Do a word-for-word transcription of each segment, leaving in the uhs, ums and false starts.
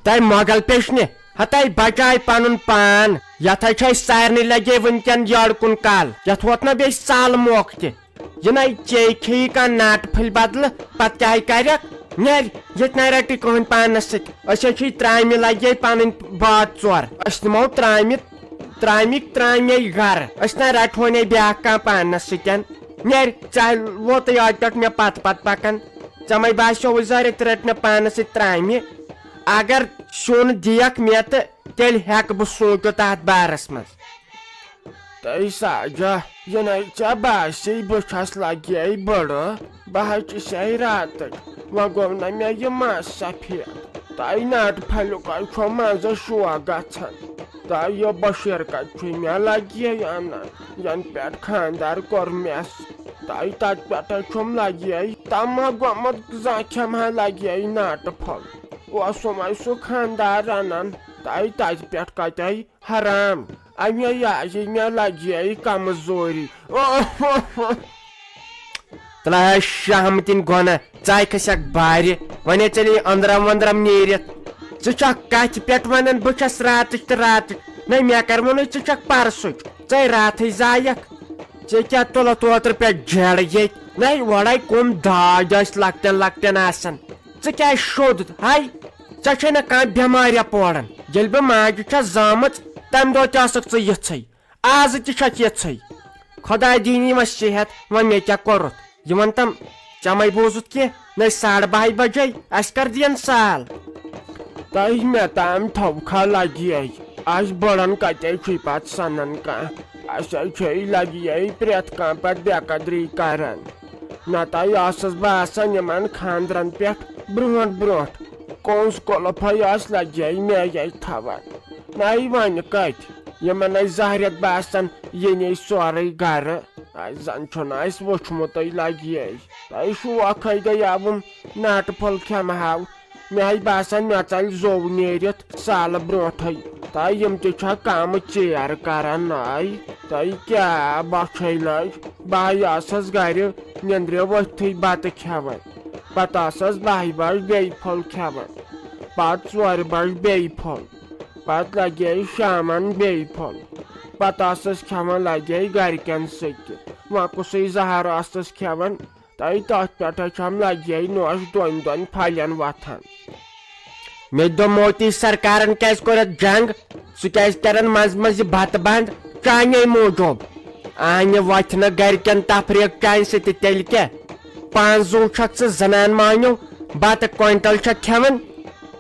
تۄہہِ مۄغل پیشنہِ، ہتاے بچاے پنُن پان۔ یتھ ہے چھے سارنٕے لگے وٕنکٮ۪ن یٔڑ کُن کل۔ یتھ ووت نہ بیٚیہِ سال موقعہٕ تہِ۔ یہِ نَے چے کھیٚیہِ کانٛہہ ناٹہٕ پھٔلۍ بدلہٕ، پتہٕ کیٛاہ ہے کرٮ۪کھ؟ نیر، ییٚتہِ نَے رٹہِ کٕہٕنۍ پانس سۭتۍ۔ أسۍ ہے چھِ ترامہِ لگے پنٕنۍ بٲژ ژور۔ أسۍ نِمو ترامہِ، ترامِکۍ ترامے گرٕ۔ أسۍ نَے رٹہٕ وۄنۍ بیٛاکھ کانٛہہ پانس سۭتۍ۔ نیر، ژےٚ ووتُے یاد پٮ۪ٹھ مےٚ پتہٕ پتہٕ پکان۔ ژےٚ مَے باسیووُے زہرِ تہِ رٔٹۍ مےٚ پانس سۭتۍ ترامہِ۔ اگر سیُن دِیَکھ مےٚ تہٕ تیٚلہِ ہٮ۪کہٕ بہٕ سونٛچِتھ تتھ بارس منٛز۔ تہٕ ساجہ، یہِ نَے ژےٚ باسی بہٕ چھَس لگے بٔڑٕ، بہٕ حظ چھِ سیے راتٕچ، وۄنۍ گوٚو نہ مےٚ یہِ مَس سفید۔ تۄہہِ ناٹہٕ پھلیُک حظ چھو منٛزٕ شوق گژھان۔ تۄہہِ یہِ بشیٖر کتہِ چھُے مےٚ لگے انان، ینہٕ پٮ۪ٹھ خانٛدر کوٚر مےٚ۔ تۄہہِ تتہِ پٮ۪ٹھ حظ چھُم لگے تمہ گوٚمُت زانٛہہ کھٮ۪مہٕ ہا لگے ناٹہٕ پھوٚل۔ اوسُم وۄنۍ سُہ خانٛدار رنان، تۄہہِ تتہِ پٮ۪ٹھ کتے حرام، امے یازِ مےٚ لگے کمزوری۔ تلاش شہمتٕنۍ گۄنہ، ژاے کھسٮ۪کھ بارِ، وۄنۍ ژےٚ أنٛدرم ونٛدرم نیٖرِتھ۔ ژٕ چھکھ کتھِ پٮ۪ٹھ ونان بہٕ چھس راتٕچ تہٕ راتٕچ؟ نہ، مےٚ کر ووٚنُے ژٕ چھکھ پرسُچ، ژے راتھٕے زایکھ۔ ژےٚ کیٛاہ تُلتھ اوترٕ پٮ۪ٹھ جیڑٕ ییٚتہِ؟ نہ، وڑے کم داج ٲسۍ لۄکٹٮ۪ن لۄکٹٮ۪ن آسان۔ ژٕ کیٛازِ شوٚد ہاے؟ ژےٚ چھے نہ کانٛہہ بٮ۪ماریا پوران؟ ییٚلہِ بہٕ ماجہِ چھس زامٕژ، تمہِ دۄہ تہِ ٲسٕکھ ژٕ یِژھٕے۔ آز تہِ چھکھ یِژھٕے۔ خۄداے دِنی وۄنۍ صحت، وۄنۍ مےٚ کیٛاہ کوٚرُتھ؟ یہِ وَن تم، ژےٚ مَے بوٗزُتھ کینٛہہ؟ نَے ساڑٕ بَہہِ بَجے، اَسہِ کر دِین سال؟ تۄہہِ مےٚ تام تھوکھا لگی اَسہِ۔ اَسہِ بٔڑن کَتے چھُے پَتہٕ سَنان کانٛہہ؟ اَسہِ حظ چھے لگی اَے پرٛٮ۪تھ کانٛہہ پَتہٕ بے قدری کران۔ نَتہٕ ٲسٕس بہٕ آسان یِمن خانٛدرن پٮ۪ٹھ برونٛٹھ برونٛٹھ۔ کونٛس کۄلفے ٲس لگی مےٚ یے تھاوان۔ نَے وۄنۍ کَتہِ؟ یِمن ٲسۍ زہرٮ۪تھ باسان، یہِ نی سورُے گرٕ۔ اَسہِ زن چھُنہٕ اَسہِ وُچھمُتٕے لگی۔ تۄہہِ شوقے گٔیاوُم ناٹہٕ پھوٚل کھٮ۪مہٕ ہاو۔ مےٚ ہے باسان، مےٚ ژَلہِ زوٚو نیٖرِتھ سالہٕ برونٛٹھٕے۔ تۄہہِ یِم تہِ چھا کامہٕ ژیر کران ناے؟ تۄہہِ کیٛاہ بۄچھے لٔج؟ بہٕ ہے ٲسٕس گرِ نیٚنٛدرِ ؤتھٕے بتہٕ کھٮ۪وان۔ پتہٕ ٲسٕس بَہہِ بجہِ بیٚیہِ پھوٚل کھٮ۪وان۔ پتہٕ ژورِ بجہِ بیٚیہِ پھوٚل۔ پتہٕ لگے شامن بیٚیہِ پھوٚل۔ پتہٕ ٲسٕس کھٮ۪وان لگے گرِکٮ۪ن سۭتۍ تہِ۔ وۄنۍ کُسٕے زہر ٲسٕس کھٮ۪وان؟ تۄہہِ تتھ پٮ۪ٹھے چھم لگے نوش دۄن دۄن پھلٮ۪ن وۄتھان۔ مےٚ دوٚپ موتی سرکارن کیٛازِ کوٚرُتھ جنگ؟ سُہ کیٛازِ کرن منٛزٕ منٛزٕ یہِ بتہٕ بنٛد؟ چانے موٗجوٗب۔ آنہِ وۄتھِ نہٕ گرِکٮ۪ن تفریٖق چانہِ سۭتۍ تیٚلہِ کیٛاہ؟ پانہٕ زُو چھکھ ژٕ زنان مانیو، بتہٕ کوینٹل چھکھ کھٮ۪وان۔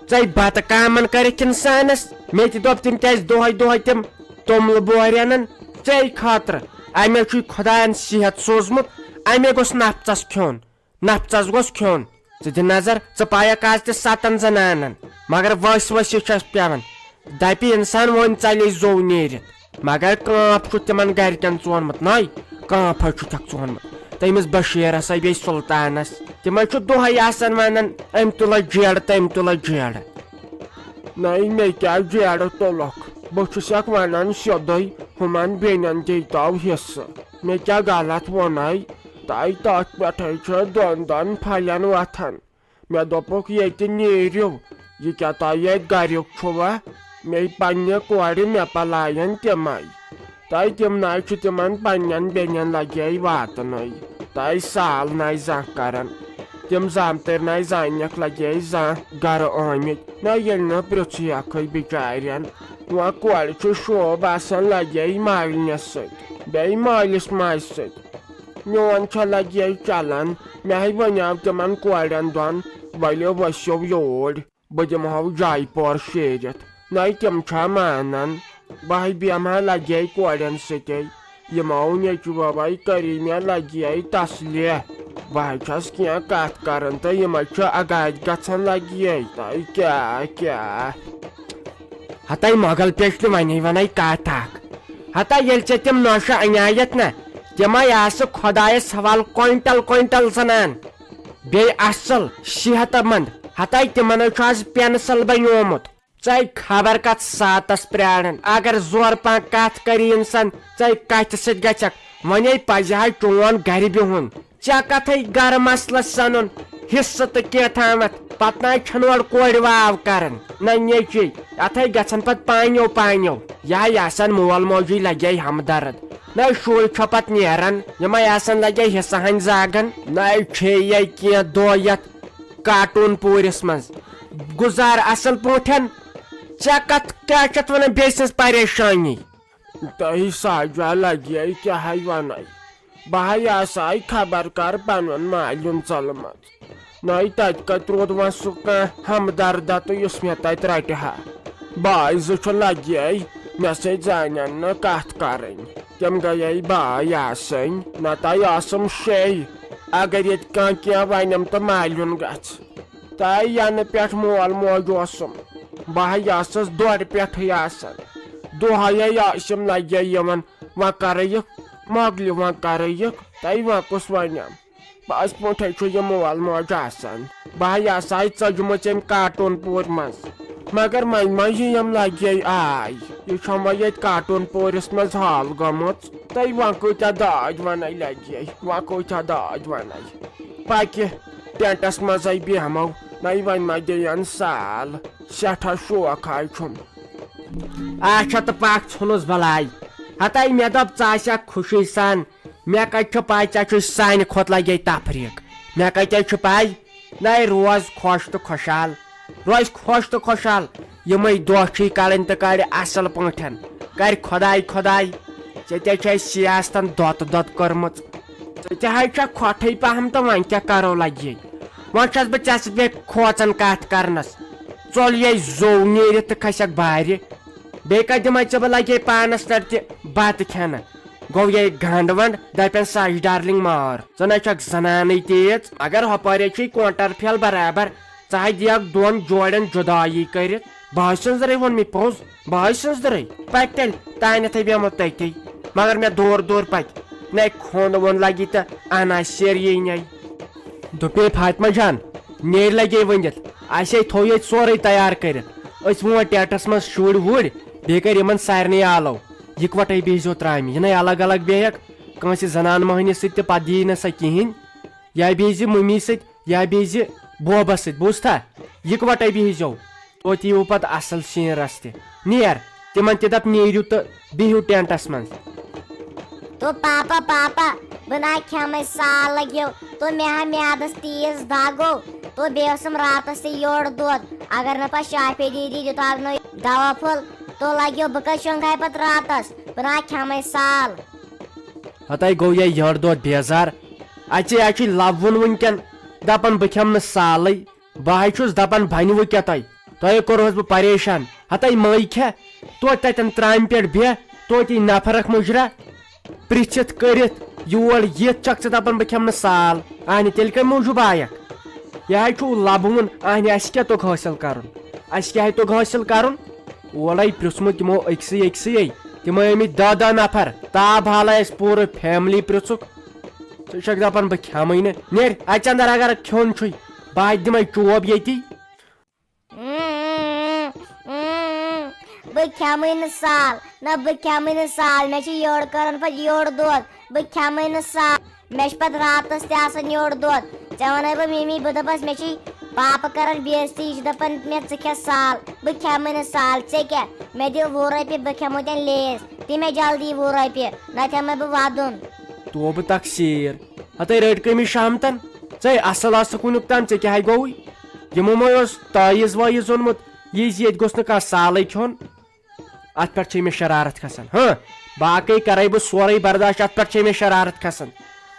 ژے بتہٕ کامن کٔرِتھ انسانس۔ مےٚ تہِ دوٚپ تِم کیٛازِ دۄہے دۄہے تِم توٚملہٕ بوہرِ انان ژے خٲطرٕ؟ امے چھُے خۄداین صحت سوٗزمُت، امے گوٚژھ نفژس کھیوٚن۔ نفژس گوٚژھ کھیوٚن۔ ژٕ دِ نظر، ژٕ پایکھ آز تہِ ستن زنانن، مگر ؤسۍ ؤسۍ چھس پٮ۪وان۔ دپہِ انسان وۄنۍ ژلے زوٚو نیٖرِتھ، مگر کانٛپھ چھُ تِمن گرِکٮ۪ن ژونمُت، ناے کانٛپھ حظ چھُ تھکھ ژونمُت تٔمِس بشیرس ہا بیٚیہِ سلطانس۔ تِم حظ چھِ دۄہے آسان ونان، أمۍ تُلے جیڑٕ، تٔمۍ تُلے جیڑٕ۔ نَے مےٚ کیٛاہ جیڑٕ تُلکھ؟ بہٕ چھُسکھ ونان سیوٚدُے، ہُمن بیٚنٮ۪ن دیٖتو حصہٕ۔ مےٚ کیٛاہ غلط ووٚنَے؟ تۄہہِ تتھ پٮ۪ٹھے چھِ دۄن دۄن پھلٮ۪ن وۄتھان۔ مےٚ دوٚپُکھ، ییٚتہِ نیٖرِو، یہِ کیٛاہ تۄہہِ ییٚتہِ گریُک چھُوا؟ مے پننہِ کورِ مےٚ پلاین تِمے۔ تۄہہِ تِم نَے چھِ تِمن پننٮ۪ن بیٚنٮ۪ن لگے واتنٕے۔ تۄہہِ سال نَے زانٛہہ کران۔ تِم زامتٕرۍ نَے زانٮ۪کھ لگے زانٛہہ گرٕ آمٕتۍ۔ نہ ییٚلہِ نہٕ پرٛژھٕے اکھٕے بِچارٮ۪ن۔ وۄنۍ کورِ چھُ شوب آسان لگے مالنِس سۭتۍ، بیٚیہِ مٲلِس ماجہِ سۭتۍ۔ میون چھا لگے چلان، مےٚ ہے ونیاو تِمن کورٮ۪ن دۄن، ؤلِو ؤسِو یوٗرۍ۔ بہٕ دِمہو جاے پور شیٖرِتھ۔ نَے تِم چھا مانان؟ بہٕ ہے بیٚہمہٕ ہا لگے کورٮ۪ن سۭتے۔ یِمو نیٚچوۍ کٔری مےٚ لگے تسلہِ۔ بہٕ ہے چھَس کینٛہہ کتھ کران تہٕ یِم ہے چھِ اگادِ گژھان لگے۔ تۄہہِ کیٛاہ، کیٛاہ؟ ہتے مۄغل پیشنہِ ونے ونے کتھ اکھ۔ ہتے ییٚلہِ ژےٚ تِم نوشہِ انیایتھ نہ، تِمے آسہٕ خۄدایس حوالہٕ کوینٹل کوینٹل زنان۔ بیٚیہِ اصل صحت مند۔ ہتے تِمن حظ چھُ از پینسل بنیومُت۔ ژے خبر کتھ ساتس پراران، اگر زورٕ پہن کتھ کری انسان، ژے کتھِ سۭتۍ گژھکھ۔ ونے پزِ ہا چون گرِ بِہُن، ژےٚ کتھے گرٕ مسلس سنُن حصہٕ تہٕ کینٛہہ تامتھ، پتہٕ نہ چھنہٕ اورٕ کورِ واو کران نہ نیٚچوۍ، اتھے گژھن پتہٕ پانیو پانیو۔ یہے آسن مول موجی لگے ہمدرد، نہ شُرۍ چھۄ پتہٕ نیران، یمے آسن لگے حصہٕ ہن زاگن۔ نہ چھے یے کینٛہہ دۄہ یتھ کارٹون پوٗرِس منٛز۔ گُزار اصل پٲٹھۍ۔ ژےٚ کتھ کیٛاہ چھتھ ونان بیٚیہِ سٕنٛز پریشٲنی؟ تۄہہِ ساجا لگے کیٛاہ ہے ونَے؟ بہٕ ہے آسہٕ ہاے خبر کر پنُن مالیُن ژلمت۔ نَے تتہِ کتہِ روٗد وۄنۍ سُہ کانٛہہ ہمدردا تہٕ یُس مےٚ تتہِ رٹہِ ہا؟ بٲے زٕ چھُ لگے، مےٚ سۭتۍ زانن نہٕ کتھ کرٕنۍ۔ تِم گٔیے بٲے آسٕنۍ، نتہٕ آسُم شے۔ اگر ییٚتہِ کانٛہہ کینٛہہ ونٮ۪م تہٕ مالیُن گژھِ۔ تہٕ ینہٕ پٮ۪ٹھ مول موج اوسُم، بہٕ ہا آسس دورٕ پٮ۪ٹھٕے آسان۔ دۄہے ٲسِم لگے یِوان، وۄنۍ کرٕ یہِ مۄکلہِ، وۄنۍ کرٕ یہِ، تہٕ وۄنۍ کُس ونٮ۪م؟ پٔزۍ پٲٹھۍ چھُ یہِ مول موج آسان۔ بہٕ ہا آسہٕ ہاے ژٔجمٕژ أمۍ کارٹون پوٗرِ منٛز، مگر وۄنۍ ما یِیم لگے آے۔ یہِ چھُم وۄنۍ ییٚتہِ کارٹون پوٗرِس منٛز حال گٔمٕژ۔ تہٕ وۄنۍ کۭتیاہ داج ونَے لگے، وۄنۍ کۭتیاہ داج ونَے۔ پکہِ ٹینٹس منٛزے بیہمو، نَے وۄنۍ ما دِیَن سال۔ سٮ۪ٹھاہ شوق ہاے چھُم۔ اچھا تہٕ پکھ ژھُنُس بلاے۔ ہتاے مےٚ دوٚپ ژٕ آسکھ خوشی سان، مےٚ کتہِ چھُ پاے ژےٚ چھُے سانہِ کھۄتہٕ لگے تفریق۔ مےٚ کتہِ چھُ پاے؟ نَے روز خۄش تہٕ خۄشحال، روز خۄش تہٕ خۄشحال۔ یِمے دۄہ چھُے کڑٕنۍ تہٕ کڑِ اصل پٲٹھۍ۔ کرِ خۄداے خۄداے۔ ژےٚ تہِ چھےٚ سیاستن دۄتہٕ دۄتہٕ کٔرمٕژ۔ ژٕ تہِ حظ چھکھ کھۄٹھٕے پہم تہٕ وۄنۍ کیٛاہ کرو لگی؟ وۄنۍ چھس بہٕ ژےٚ سۭتۍ بیٚیہِ کھوژان کتھ کرنس۔ ژوٚل یے زوٚو نیٖرِتھ تہٕ کھسکھ بارِ۔ بیٚیہِ کتہِ دِمے ژےٚ بہٕ لگے پانس پٮ۪ٹھ تہِ بتہٕ کھٮ۪نہٕ؟ گوٚو یے گنڈ ونڈ، دپن سچ ڈارلنگ مار۔ ژٕ نہ چھکھ زنانٕے تیٖژ، مگر ہۄپٲرۍ چھُے کوینٹل پھیل برابر۔ ژٕ ہا دِیکھ دۄن جوڑٮ۪ن جُدایی کٔرِتھ۔ بہٕ حظ چھُس سٕنٛزرے ووٚنمُت پوٚز، بہٕ حظ چھُس سٕنٛزرے۔ پکہِ تیٚلہِ، تانٮ۪تھٕے بیٚہمو تٔتی۔ مگر مےٚ دوٗر دوٗر پکہِ، نَے کھوٚنٛد ووٚنٛد لگی تہٕ انا سیر یی نے۔ دوٚپے فاطمہ جان، نیرِ لگے ؤنِتھ، اسے تھوٚو ییٚتہِ سورُے تیار کٔرِتھ۔ أسۍ وۄنۍ ٹیٹس منٛز شُرۍ وُرۍ، بیٚیہِ کٔرۍ یِمن سارنٕے آلو۔ یِکوٹے بیٚہزیو ترامہِ، یہِ نے الگ الگ بیٚہکھ کٲنٛسہِ زنان مۄہنِس سۭتۍ تہِ، پتہٕ دِیی نہٕ سۄ کِہیٖنۍ۔ یا بیٚہزِ مٔمی سۭتۍ، یا بیٚہزِ بوبس سۭتۍ، بوٗزتھا؟ یِکوٹے بِہزیو، توتہِ یِیِو پتہٕ اصل سیٖن رستہِ۔ نیر، تِمن تہِ دپ نیٖرِو تہٕ بِہِو ٹینٹس منٛز۔ تو پاپا، پاپا، بہٕ نا کھٮ۪مے سال لگیو، تو مےٚ ہا میادس تیز دگ گوٚو، تو بیٚیہِ اوسُم راتس تہِ یٔڑ دود، اگر نہٕ پتہٕ شافی دیدی دیُت اکھ نوٚے دوا پھوٚل، تو لگیو بہٕ کتہِ شۄنٛگہٕ ہا پتہٕ راتس، بہٕ نا کھٮ۪مے سال۔ ہتے گوٚو یہِ یٔڑ دود بیزار، اژے اچھے لب وُن وُنکٮ۪ن، دپان بہٕ کھٮ۪مہٕ نہٕ سالٕے۔ بہٕ ہاے چھُس دپان بنہِ وۄنۍ کیٛاہ تۄہہِ؟ تۄہے کوٚرہوس بہٕ پریشان۔ ہتے مٲے کھےٚ، توتہِ تتٮ۪ن ترامہِ پٮ۪ٹھ بیٚہہ، توتہِ یی نفرکھ مُجرا۔ پرژھِتھ کٔرِتھ یور یِتھ چھکھ ژٕ دپان بہٕ کھٮ۪مہٕ نہٕ سال۔ اہنہِ تیٚلہِ کمہِ موٗجوٗب آیکھ؟ یہِ ہاے چھُو لبہٕ وُن، اہنہِ اسہِ کیٛاہ توٚگ حٲصِل کرُن؟ اسہِ کیٛاہ ہے توٚگ حٲصِل کرُن؟ اورے پرژھمُت تِمو أکسٕے أکسٕے، تِمے ٲمٕتۍ دہ دہ نفر، تاب حالے اسہِ پوٗرٕ فیملی پرژھُکھ۔ ژٕ چھکھ دپان بہٕ کھٮ۪مٕے نہٕ؟ نیر اژِ اندر، اگر کھیوٚن چھُے، بہٕ ہا دِمے چوب ییٚتی۔ بہٕ کھٮ۪مٕے نہٕ سال، نہ بہٕ کھٮ۪مٕے نہٕ سال، مےٚ چھِ یٔڑ کران پتہٕ یٔڑ دود، بہٕ کھٮ۪مٕے نہٕ سال، مےٚ چھِ پتہٕ راتس تہِ آسان یٔڑ دود۔ ژےٚ ونے بہٕ ممی، بہٕ دپس مےٚ چھِ پاپہٕ کران بے عزتی، یہِ چھِ دپان مےٚ ژٕ کھےٚ سال، بہٕ کھٮ۪مٕے نہٕ سال، ژےٚ کیٛاہ؟ مےٚ دِ وُہ رۄپیہِ، بہٕ کھٮ۪مو تیٚلہِ لیز، دِ مےٚ جلدی وُہ رۄپیہِ، نتہٕ ہٮ۪مے بہٕ ودُن۔ توبہٕ تقصیر، ہتے رٔٹۍ کٔمِس شامتن؟ ژے اصل آسہٕ کُنیُک تام، ژےٚ کیٛاہ ہے گوٚوُے؟ یِمو مے اوس تٲیٖز وٲیٖز اوٚنمُت، یہِ زِ ییٚتہِ گوٚژھ نہٕ کانٛہہ سالٕے کھیوٚن۔ اتھ پٮ۪ٹھ چھے مےٚ شرارت کھسان۔ ہاں، باقٕے کرے بہٕ سورُے برداشت، اتھ پٮ۪ٹھ چھے مےٚ شرارت کھسان۔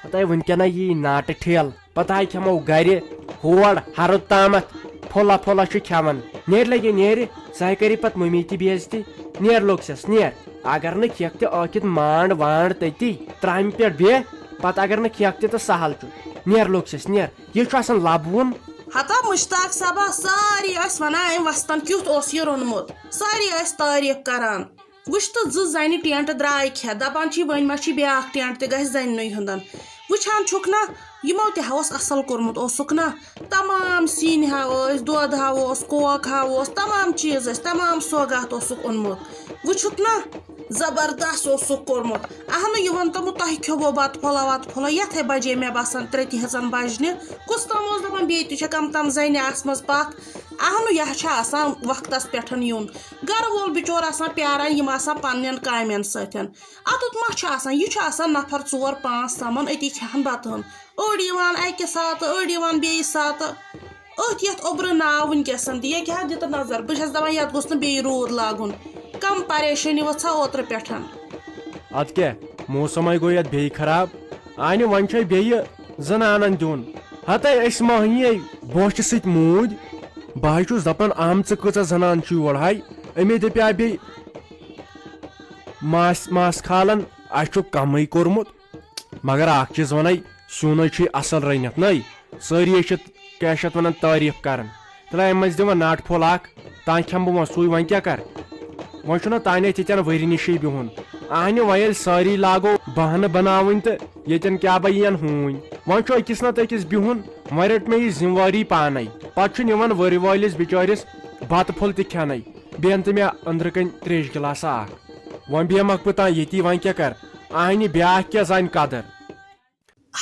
ہتے وُنکٮ۪نہ یی ناٹہٕ ٹھیل، پتہٕ ہاے کھٮ۪مو گرِ ہور ہرُد تامتھ، پھوٚلہ پھوٚلہ چھُ کھٮ۪وان۔ نیر لگے نیرِ، سۄ ہے کرِ پتہٕ ممی تہِ بے عزتی۔ نیر لوٚگ سٮ۪س، نیر۔ اگر نہٕ کھیکھ تہِ ٲکھِتھ مانڈ وانڈ تٔتی ترامہِ پٮ۪ٹھ بیٚہہ، پتہٕ اگر نہٕ کھیکھ تہِ تہٕ سہل چھُ۔ نیر لوٚگ سٮ۪س، نیر۔ یہِ چھُ آسان لبوُن۔ ہتا مشتاق صٲبا، سٲری ٲسۍ ونان أمۍ وستن کیُتھ اوس یہِ روٚنمُت، سٲری ٲسۍ تعریف کران۔ وٕچھ تہٕ، زٕ زنہِ ٹینٹ درٛاے کھٮ۪تھ، دپان چھِ وۄنۍ ما چھِ بیٛاکھ ٹینٹ تہِ گژھِ زننُے ہُنٛدن۔ وٕچھان چھُکھ نا، یِمو تہِ ہا اوس اصل کوٚرمُت، اوسُکھ نا؟ تمام سِنۍ ہا ٲسۍ، دۄد ہا اوس، کوک ہا اوس، تمام چیٖز ٲسۍ، تمام سوگات اوسُکھ اوٚنمُت۔ وٕچھُکھ نا، زبردست اوسُکھ کوٚرمُت۔ اہنُو، یہِ وَن تو مےٚ، تۄہہِ کھیوٚوُ بَتہٕ پھوٚلہ وَتہٕ پھوٚلہ؟ یَتھَے بجے مےٚ باسان ترٛےٚ تہِ ہیٚژَن بَجنہِ۔ کُس تام اوس دَپان، بیٚیہِ تہِ چھےٚ کَم تام زَنہِ آسمَژ پَتھ۔ اہنُو، یہِ چھُ آسان وقتَس پٮ۪ٹھ یُن۔ گَرٕ وول بِچور آسان پیاران، یِم آسان پنٛنٮ۪ن کامٮ۪ن سۭتۍ۔ اَتُتھ ما چھُ آسان، یہِ چھُ آسان نفر ژور پانٛژھ سَمان، أتی کھٮ۪ہَن بَتہٕ ہن۔ أڑۍ یِوان اَکہِ ساتہٕ، أڑۍ یِوان بیٚیہِ ساتہٕ۔ أتھۍ یَتھ اوٚبرٕ ناو وٕنکیٚسَن دِ، ییٚکیٛاہ دِ تہٕ نظر، بہٕ چھَس دَپان، یَتھ گوٚژھ نہٕ بیٚیہِ روٗد لاگُن۔ کَم پریشٲنی ؤژھا اوترٕ پٮ۪ٹھ۔ اَدٕ کیٛاہ، موسمَے گوٚو یَتھ بیٚیہِ خراب۔ اَنہِ وۄنۍ چھے بیٚیہِ زَنانَن دیُن۔ ہَتَے أسۍ مۄہنِیے بوچھِ سۭتۍ موٗدۍ۔ بہٕ ہَے چھُس دَپان، اَہَم ژٕ کۭژاہ زَنان چھُ یور ہَے؟ أمے دَپیٛاو بیٚیہِ ماس-، ماس خالَن، اَسہِ چھُ کَمٕے کوٚرمُت۔ مگر اکھ چیٖز ونے، سیُن ہے چھُے اصل رٔنِتھ نے۔ سٲری ہے چھِ، کیٛاہ چھِ اتھ ونان، تعریف کران۔ تیٚلہِ امہِ منٛز دِوان ناٹہٕ پھوٚل اکھ، تانۍ کھٮ۪مہٕ بہٕ وۄنۍ سُے، وۄنۍ کیٛاہ کر؟ وۄنۍ چھُنہ تانۍ اتہِ ییٚتٮ۪ن ؤری نِشے بِہُن۔ اہنہِ وۄنۍ ییٚلہِ سٲری لاگو بہانہٕ بناوٕنۍ تہٕ ییٚتٮ۪ن کیٛاہ بہ یِین ہوٗنۍ۔ وۄنۍ چھُ أکِس نتہٕ أکِس بِہُن، وۄنۍ رٔٹ مےٚ یہِ ذمہٕ وٲری پانے۔ پتہٕ چھُنہٕ یِوان ؤرۍ وٲلِس بِچٲرِس بتہٕ پھوٚل تہِ کھٮ۪نے۔ بیٚیہِ اَن تہٕ مےٚ أنٛدرٕ کَنۍ ترٛیشہِ گِلاسہٕ اَکھ۔ وۄنۍ بیٚہمَکھ بہٕ تام ییٚتی، وۄنۍ کیٛاہ کَرٕ؟ اَہنہِ بیٛاکھ کیٛاہ زانہِ قدر؟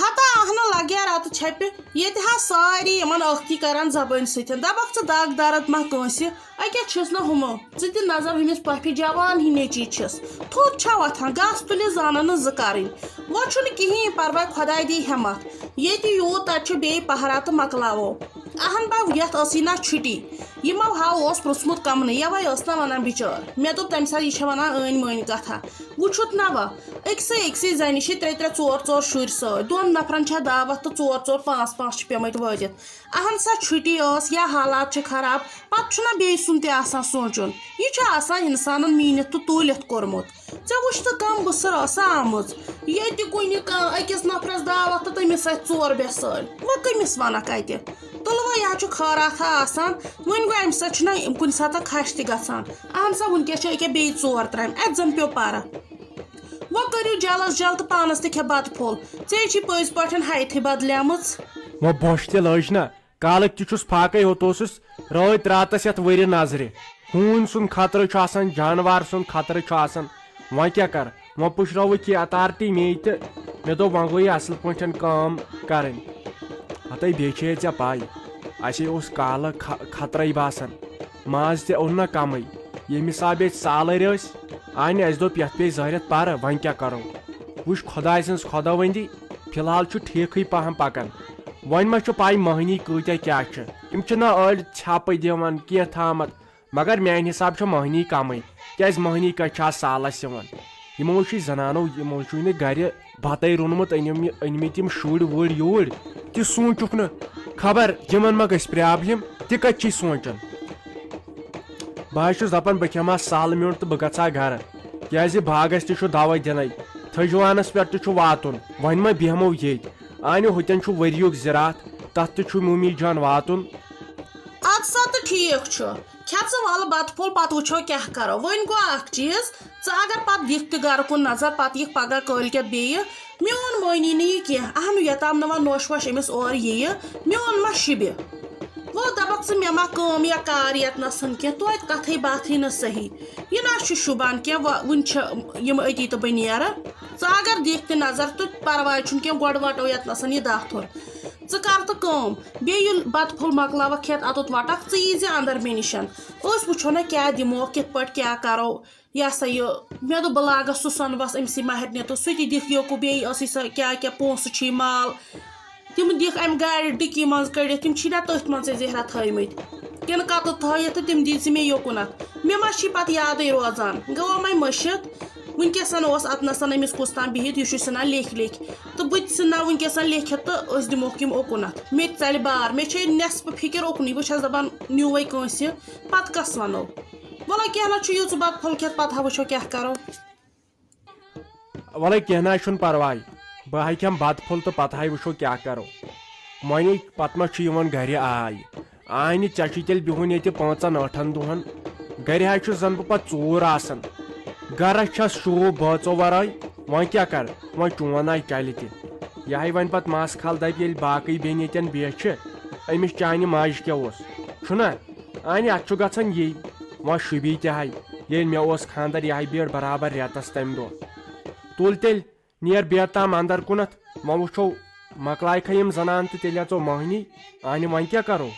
ہتا اَہنہٕ لَگیا رَتہٕ چھَپہِ، ییٚتہِ ہا سٲری یِمَن ٲختی کَران زَبٲنۍ سۭتۍ۔ دَپَکھ ژٕ دَگ دَرد ما کٲنٛسہِ؟ أکیٛاہ چھِس نہٕ ہُمہٕ۔ ژٕ تہِ نظر ہُمِس پۄپھِ، جوان ہی نیٚچی چھِس۔ تھوٚد چھا وۄتھان، گاسہٕ تُلِتھ زانَن نہٕ زٕ کَرٕنۍ۔ وۄنۍ چھُنہٕ کِہیٖنۍ پَرواے، خۄداے دی ہٮ۪مَتھ۔ ییٚتہِ یوٗت تَتہِ چھُ بیٚیہِ پَہرا تہٕ مۄکلاوو۔ اہن با، یتھ ٲسٕے نا چھُٹی۔ یِمو ہا اوس پرٛژھمُت کمنٕے، یوے ٲس نا ونان بِچٲر۔ مےٚ دوٚپ تمہِ ساتہٕ، یہِ چھےٚ ونان أنۍ مٔنۍ کتھا۔ وٕچھُتھ نا وا، أکسٕے أکسٕے زنہِ چھِ ترٛےٚ ترٛےٚ ژور ژور شُرۍ سۭتۍ، دۄن نفرن چھےٚ دعوت تہٕ ژور ژور پانٛژھ پانٛژھ چھِ پیمٕتۍ وٲتِتھ۔ اہن سا، چھُٹی ٲس یا حالات چھِ خراب، پتہٕ چھُنہ بیٚیہِ سُنٛد تہِ آسان سونٛچُن۔ یہِ چھُ آسان انسانن میٖنِتھ تہٕ توٗلِتھ کوٚرمُت۔ ژےٚ وٕچھ تہٕ کم بٕسر ٲسا آمٕژ۔ ییٚتہِ کُنہِ کانٛہہ أکِس نفرس دعوت تہٕ تٔمِس سۭتۍ ژور بے سٲلۍ۔ وۄنۍ کٔمِس ونکھ اتہِ؟ تُلوے ہا چھُ خٲراتھا آسان۔ وۄنۍ گوٚو، امہِ سۭتۍ چھُنہ کُنہِ ساتہٕ کھش تہِ گژھان۔ اہن سا، وٕنکیٚس چھِ أکیٛاہ بیٚیہِ ژور ترامہِ، اتہِ زن پیوٚو پرٕ۔ وۄنۍ کٔرِو جلس جل تہٕ پانس تہِ کھےٚ بتہٕ پھوٚل۔ ژےٚ چھِ پٔزۍ پٲٹھۍ حیاتھٕے بدلیمٕژ۔ وۄنۍ بۄچھِ تہِ لٔج نہ۔ کالٕکۍ تہِ چھُس فاقے، ہوٚت اوسُس رٲتۍ راتس یتھ ؤرِ نظرِ۔ ہوٗنۍ سُنٛد خطرٕ چھُ آسان، جانوار سُنٛد خطرٕ چھُ آسان۔ وۄنۍ کیٛاہ کرٕ؟ وۄنۍ پُشراوٕ کینٛہہ اتھارٹی مے تہٕ مےٚ دوٚپ، وۄنۍ گوٚو یہِ اصل پٲٹھۍ کٲم کرٕنۍ۔ ہتے بیٚیہِ چھے ژےٚ پَے، اَسے اوس کالہٕ خ-، خطرَے باسان۔ ماز تہِ اوٚن نہ کمٕے۔ ییٚمہِ حسابہٕ ییٚتہِ سالٕرۍ ٲسۍ، آے نہٕ اَسہِ دوٚپ، یتھ پیٚیہِ زٲہرِتھ پرٕ، وۄنۍ کیٛاہ کرو؟ وٕچھ خۄداے سٕنٛز خۄداوندی، فی الحال چھُ ٹھیٖکھٕے پہم پکان۔ وۄنۍ ما چھُ پَے مٔہنی کۭتیٛاہ کیٛاہ چھِ؟ یِم چھِنہ أڑۍ ژھٮ۪پہٕ دِوان، کینٛہہ تھامَتھ، مگر میٛانہِ حساب چھِ مٔہنی کمٕے، کیٛازِ مٔہنی کَتہِ چھِ آز سالَس یِوان؟ یِمو چھُے زنانو، یِمو چھُے نہٕ گرِ بَتَے روٚنمُت، أنِم-، أنۍمٕتۍ یِم شُرۍ وُرۍ یوٗرۍ، تہِ سوٗنٛچُکھ نہٕ، خبر یِمن ما گژھِ پرابلم، تہِ کَتہِ چھِی سونٛچان؟ بہٕ حظ چھُس دَپان، بہٕ کھٮ۪مہٕ ہا سالہٕ میوٚنٛڈ تہٕ بہٕ گژھٕ ہا گرٕ، کیٛازِ باغس تہِ چھُ دَوَے دِنَے، تھٔجوانَس پٮ۪ٹھ تہِ چھُ واتُن، وۄنۍ ما بیٚہمو ییٚتۍ؟ آنہِ ہوٚتٮ۪ن چھُ ؤریُک زِراعت، تَتھ تہِ چھُ مومی جان واتُن۔ اَدٕ سا تہٕ ٹھیٖک چھُ، کھےٚ ژٕ وَلہٕ بَتہٕ پھوٚل، پَتہٕ وٕچھو کیٛاہ کَرو۔ وۄنۍ گوٚو اَکھ چیٖز، ژٕ اگر پَتہٕ دِکھ تہِ گَرٕ کُن نظر، پَتہٕ یِکھ پَگاہ کٲلۍ کٮ۪تھ بیٚیہِ، میون مٲنی نہٕ یہِ کینٛہہ۔ اَہنُو، یوٚتام نہٕ وۄنۍ نوش ووش أمِس اورٕ یِیہِ، میون ما شِبہِ؟ وۄنۍ دَپَکھ ژٕ، مےٚ ما کٲم یا کار یَتنَسَن کینٛہہ، توتہِ کَتھٕے باتھٕے نہٕ صحیح۔ یہِ نہ چھُ شوٗبان کینٛہہ، وۄنۍ، وٕنہِ چھِ یِم أتی تہٕ بہٕ نیرٕ۔ ژٕ اگر دِکھ تہِ نظر تہٕ پَرواے چھُنہٕ کینٛہہ، گۄڈٕ وَٹو یَتنَسَن یہِ داتھُر۔ ژٕ کر تہٕ کٲم، بیٚیہِ ییٚلہِ بتہٕ پھوٚل مۄکلاوکھ کھٮ۪تھ، اَتُتھ وَٹکھ ژٕ ییٖزِ اَندر مےٚ نِشَن۔ أسۍ وٕچھو نہ کیٛاہ دِمو، کِتھ پٲٹھۍ کیٛاہ کَرو۔ یہِ ہسا یہِ، مےٚ دوٚپ، بہٕ لاگَس سُہ سۄنہٕ وَس أمۍ سٕے مَہرنہِ تہٕ سُہ تہِ دِکھ یوکُن، بیٚیہِ ٲسٕے سۄ کیٛاہ کیٛاہ پونٛسہٕ چھِی مال، تِم دِکھ اَمہِ گاڑِ ڈِکی منٛز کٔڑِتھ، تِم چھی نہ تٔتھۍ منٛزٕے زہرا تھٲومٕتۍ، کِنہٕ کَتُتھ تھٲیِتھ تہٕ تِم دِتۍ زِ مےٚ یوکُنَتھ۔ مےٚ ما چھی پَتہٕ یادٕے روزان، گوٚو وۄنۍ مٔشِتھ۔ وٕنکیٚسَن اوس اَتنَسَن أمِس کُس تام بِہِتھ، یہِ چھُ ژھٕنان لیکھۍ لیکھۍ۔ تہٕ بہٕ تہِ ژھٕنہٕ نا وٕنکیٚس لیکھِتھ تہٕ أسۍ دِموکھ یِم اوکُنَتھ۔ مےٚ تہِ ژَلہِ بار، مےٚ چھے نٮ۪صفہٕ فِکِر اوکُنُے۔ بہٕ چھَس دَپان، نیوٗوَے کٲنٛسہِ، پَتہٕ کَس وَنو؟ وَلہٕ کینٛہہ نہ چھُ، یہِ ژٕ بَتہٕ پھوٚل کھٮ۪تھ، پَتہٕ ہا وٕچھو کیٛاہ کَرو۔ وَلَے کینٛہہ نہ حظ چھُنہٕ پَرواے، بہٕ ہا کھٮ۪مہٕ بَتہٕ پھوٚل تہٕ پَتہٕ ہا وٕچھو کیٛاہ کَرو۔ وۄنۍ پَتہٕ ما چھُ یِوان گَرِ آے؟ آے نہٕ، ژےٚ چھُے تیٚلہِ بِہُن ییٚتہِ پانٛژَن ٲٹھَن دۄہَن۔ گَرِ حظ چھُس زَن بہٕ پَتہٕ ژوٗر آسان۔ گَرَس چھَس شوٗب بٲژو وَرٲے، وۄنۍ کیٛاہ کَرٕ؟ وۄنۍ چون آے چَلہِ تہِ۔ یہِ ہَے وۄنۍ پَتہٕ مَس کھال دَپہِ، ییٚلہِ باقٕے بیٚنہِ ییٚتٮ۪ن بیٚہہِ چھِ، أمِس چانہِ ماجہِ کیٛاہ اوس؟ چھُنہ؟ اَہنہِ، اَتھ چھُ گژھان یی۔ وۄنۍ شوٗبی تہِ ہَے۔ ییٚلہِ مےٚ اوس خانٛدر، یہِ ہاے بیٖٹھ برابر رٮ۪تس تمہِ دۄہ۔ تُل تیٚلہِ، نیر بیت تام اندر کُنتھ، وۄنۍ وٕچھو، مۄکلایکھا یِم زنان تہٕ تیٚلہِ اژو موہنی۔ اہنہِ، وۄنۍ کیٛاہ کرو؟